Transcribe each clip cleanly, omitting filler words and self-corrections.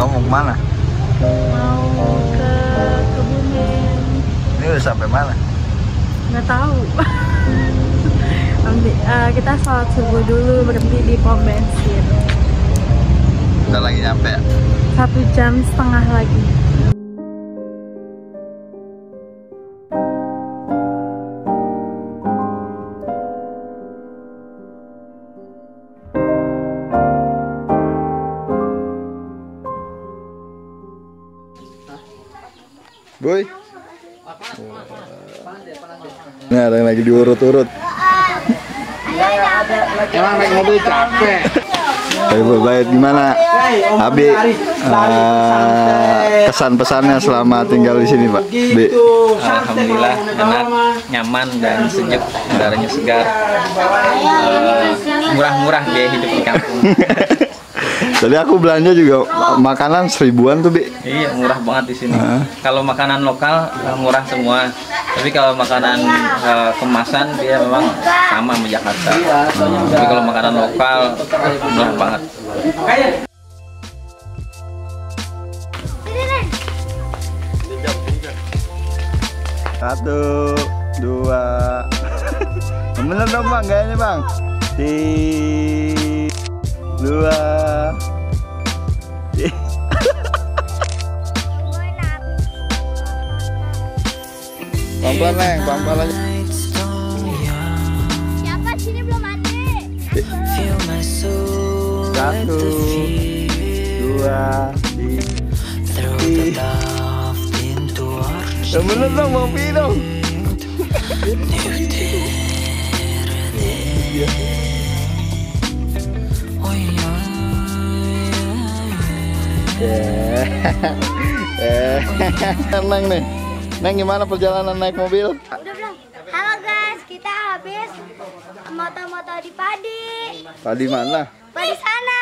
Kamu mau kemana? Mau ke Kebumen. Ini udah sampai mana? Nggak tahu. Kita sholat subuh dulu, berhenti di pom bensin. Udah lagi nyampe ya? 1,5 jam lagi. Boy. Nah, ada yang lagi diurut-urut. Emang naik mobil capek. Ayo Bayat, gimana? Abi, kesan-pesannya selama tinggal di sini, Pak? Bi. Alhamdulillah enak, nyaman dan sejuk, udaranya segar. Murah-murah biaya hidup di kampung. Tadi aku belanja juga makanan 1000-an tuh, Bi. Iya, murah banget di sini. Kalau makanan lokal murah semua. Tapi kalau makanan kemasan dia memang sama sama Jakarta. Tapi kalau makanan lokal murah banget. Satu, dua. Bener dong Bang, gayanya Bang. 2. Pelan-pelan Neng, pelan-pelan aja. Siapa sini belum mandi? 1, 2, 3. Ya bener dong, mau pi dong. Neng nih. Neng, gimana perjalanan naik mobil? Udah belum? Halo guys, kita habis moto-moto di padi. Padi mana? Padi sana.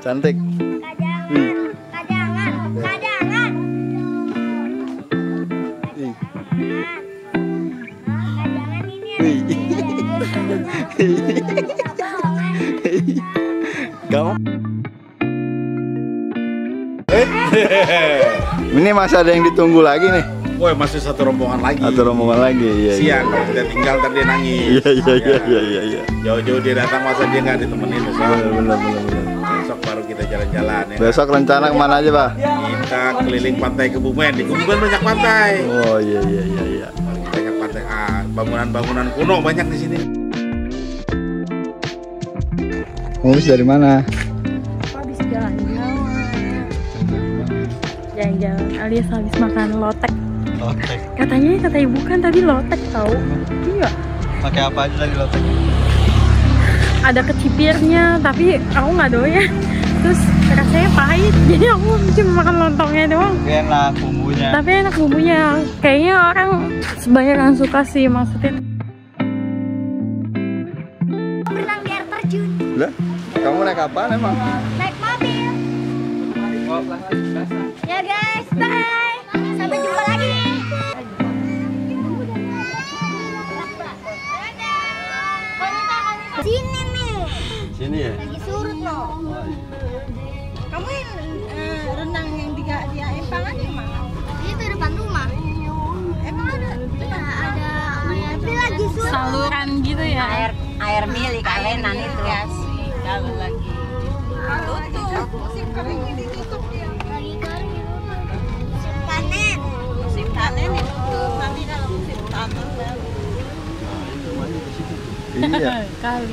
Cantik. Kajangan. Kamu? Ini masih ada yang ditunggu lagi nih. Woi, masih satu rombongan lagi. Satu rombongan lagi, iya. Siang kalau kita tinggal ntar dia nangis. Iya. Jauh-jauh dia datang masa dia nggak ditemenin. Bener. Besok baru kita jalan-jalan ya. Besok rencana kemana aja, Pak? Kita keliling pantai Kebumen. Di Kebumen banyak pantai. Oh iya. Banyak pantai. Bangunan-bangunan kuno banyak di sini. Kamu habis dari mana? Habis jalan-jalan alias habis makan lotek. Lotek. Kata ibu kan tadi lotek tahu. Iya. Pakai apa aja tadi lotek? Ada kecipirnya, tapi aku nggak doyan. Terus rasanya pahit, jadi aku cuma makan lontongnya doang. Tapi enak bumbunya. Tapi enak bumbunya. Kayaknya orang sebanyak suka sih, maksudnya. Berenang di air terjun. Lah, kamu naik apaan emang? Naik mobil. Ya guys, bye. Sampai jumpa lagi. Sini nih. Sini ya? Lagi surut loh. Kamu yang renang yang di Empangan yang mana? Itu depan rumah. Emang ada? Ada air. Tapi lagi surut. Saluran gitu ya. Air milik kalenan itu. Kalau lagi. Tutup. Musim kering ini ditutup dia. Lagi kering di rumah. Musim panen. Musim panen itu nanti kalau musim tanam baru. Iya. Kali.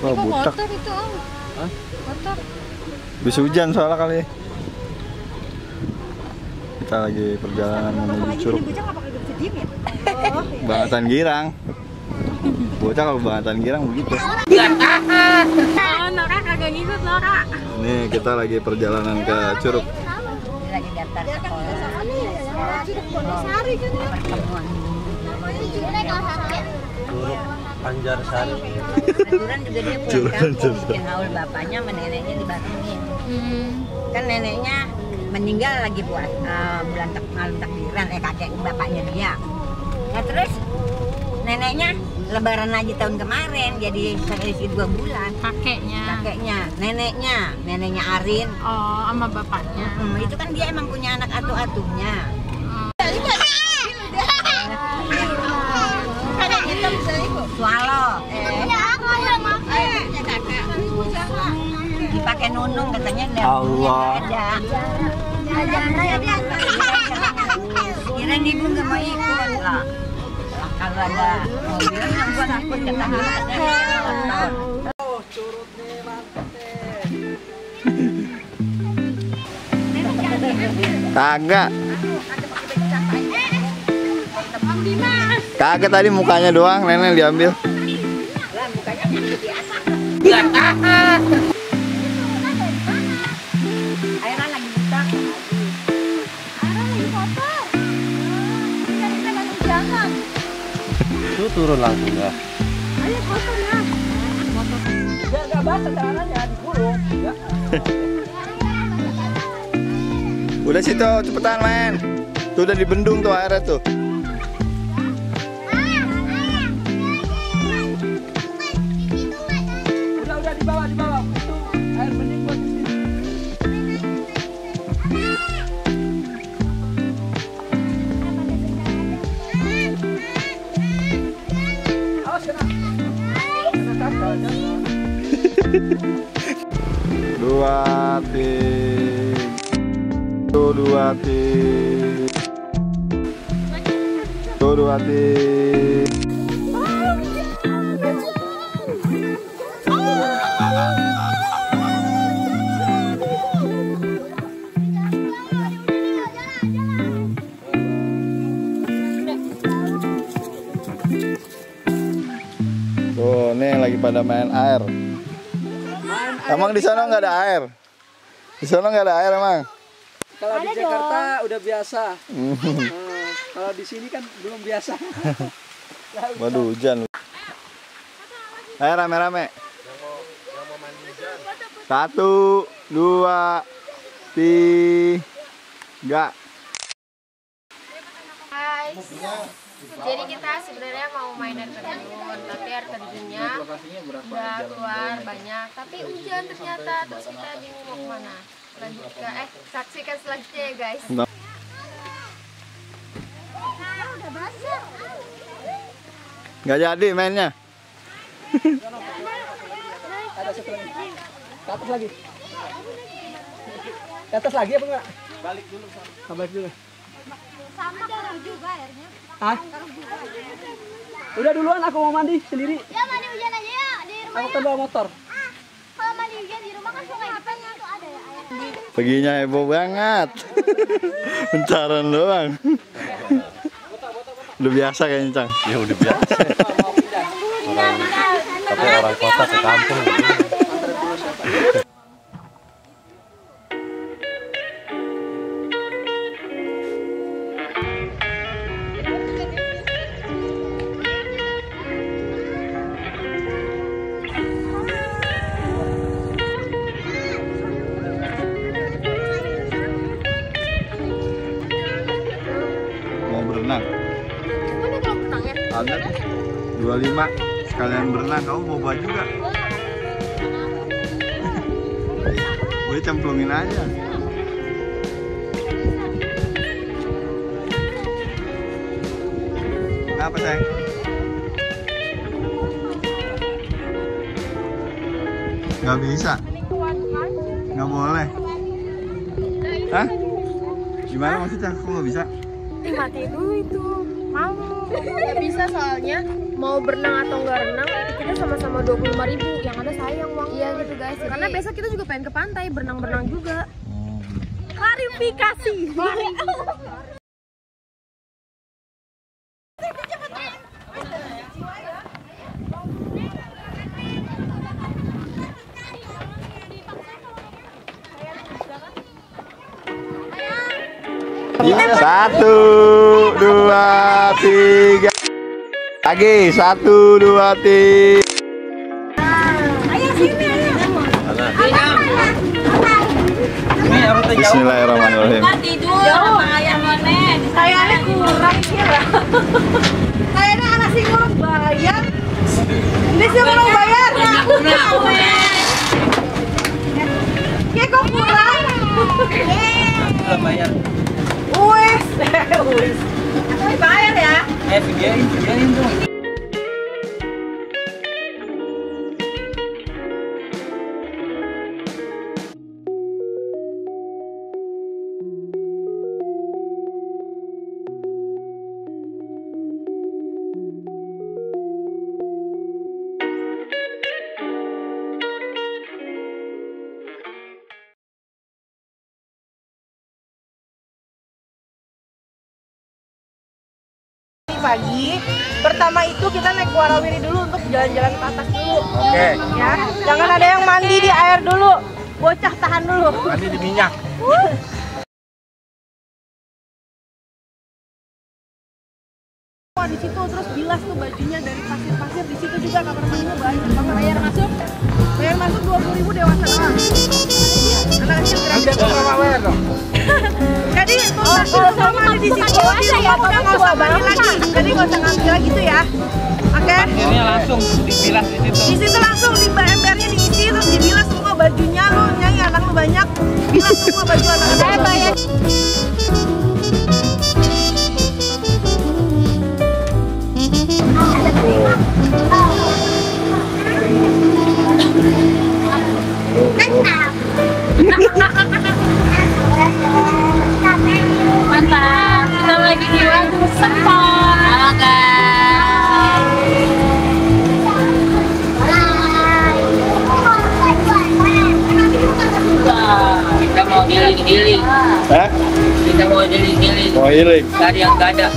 Wah, butak. Motor itu om. Hah? Motor. Bisa hujan soalnya kali. Kita lagi perjalanan menuju Curug. Bangatan Girang. Bocah kalau Bangatan Girang begitu. Oh, Nora kagak ngikut Nora. Nih kita lagi perjalanan ke Curug. Lagi daftar sekolah. Curug Pondosari kan ya. Pertemuan. Curug Panjarsari. Kebetulan juga dia pulang Curug kampung. Panjarsari. Bikin haul bapaknya sama neneknya di Bandungin. Kan neneknya meninggal lagi buat malam takbiran kakek bapaknya dia. Nah terus neneknya lebaran haji tahun kemarin jadi selisih 2 bulan. Kakeknya, neneknya Arin. Oh, sama bapaknya. Itu kan dia emang punya anak atuh-atuhnya. Swallow. Dipakai nunung katanya Allah. Kirain ibu nggak mau ikut lah. Kalau ada mobil kan gua takut kata dia ada motor. Kagak. Kagak tadi mukanya doang, nenek diambil. Lah mukanya biasa. Airnya lagi butak. Airnya lagi kotor. Kita langsung jalan. Itu turun langsung ya. Ayo kotor ya. Enggak basah caranya digulung. Udah situ, cepetan main. Tuh udah dibendung tuh airnya tuh. Udah di bawah. Itu air bening buat di sini. Awas kena. Dua tik. Tuh 2 tik. Tuh 2 tik. Tuh, nih yang lagi pada main air. Emang di sana nggak ada air? Di sana nggak ada air emang? Kalau di Jakarta udah biasa. Kalau di sini kan belum biasa. Waduh, hujan. Ayo rame-rame. 1, 2, 3. Hai. Jadi kita sebenarnya mau main air terjun, tapi air terjunnya udah keluar banyak, tapi hujan ternyata. Terus kita bingung mau kemana. Lanjut ke saksikan selanjutnya ya guys. Udah basah. Nggak jadi mainnya. Ada satu lagi. Ke atas lagi. Ke atas lagi apa enggak? Balik dulu. Balik dulu. Sama keruh juga airnya. Hah? Udah duluan aku mau mandi sendiri. Ya mandi hujan aja ya di rumah. Aku kan bawa motor. Kalau mandi hujan di rumah kan sungai depannya tuh ada ya air. Perginya heboh banget. Pencarian doang. Udah biasa kayaknya, Cang. Ya udah biasa. Tapi orang kota ke kampung. Mau berenang? Mana kalau berenangnya? Ada 25 sekalian berenang. Kamu mau baju gak? Gue cemplungin aja. Kenapa sayang? Gak bisa? Gak boleh? Hah? Gimana maksudnya? Aku gak bisa? Mati dulu itu. Mau. Gak bisa soalnya mau berenang atau nggak renang kita sama-sama 25.000. Yang ada sayang uang. Iya gitu guys. Karena besok kita juga pengen ke pantai berenang-berenang juga. Klarifikasi. Satu, 2, 3. Lagi 1, 2, 3. Bismillahirrahmanirrahim. Tidur sama ayam Kayaknya kurang kira. Kayaknya anak sih kurang bayar. Ini sih kurang bayar. Ya kok kurang? Belum bayar. Wes. Bayar ya? Videoin tuh. Pagi. Pertama itu kita naik warawiri dulu untuk jalan-jalan ke atas dulu. Oke. Ya, jangan ada yang mandi di air dulu. Bocah tahan dulu. Mandi di minyak. Di situ terus bilas tuh bajunya dari pasir-pasir, di situ juga kamar mandinya banyak banget. Bayar masuk 20.000 dewasa doang. Anak kecil gratis. Bayar dong. Jadi kalau sama mandi di situ ya udah nggak usah balik lagi. Jadi nggak usah ngambil lagi tuh ya. Oke? Ini langsung dibilas di situ. Di situ langsung di embernya diisi terus dibilas semua bajunya lu, nyanyi anak lu banyak. Bilas semua baju anak-anak. Bayar. Mantap, kita lagi di waktu sempol. Halo guys. Kita mau healing. Hah? Kita mau healing. Mau healing? Gak ada yang gak ada.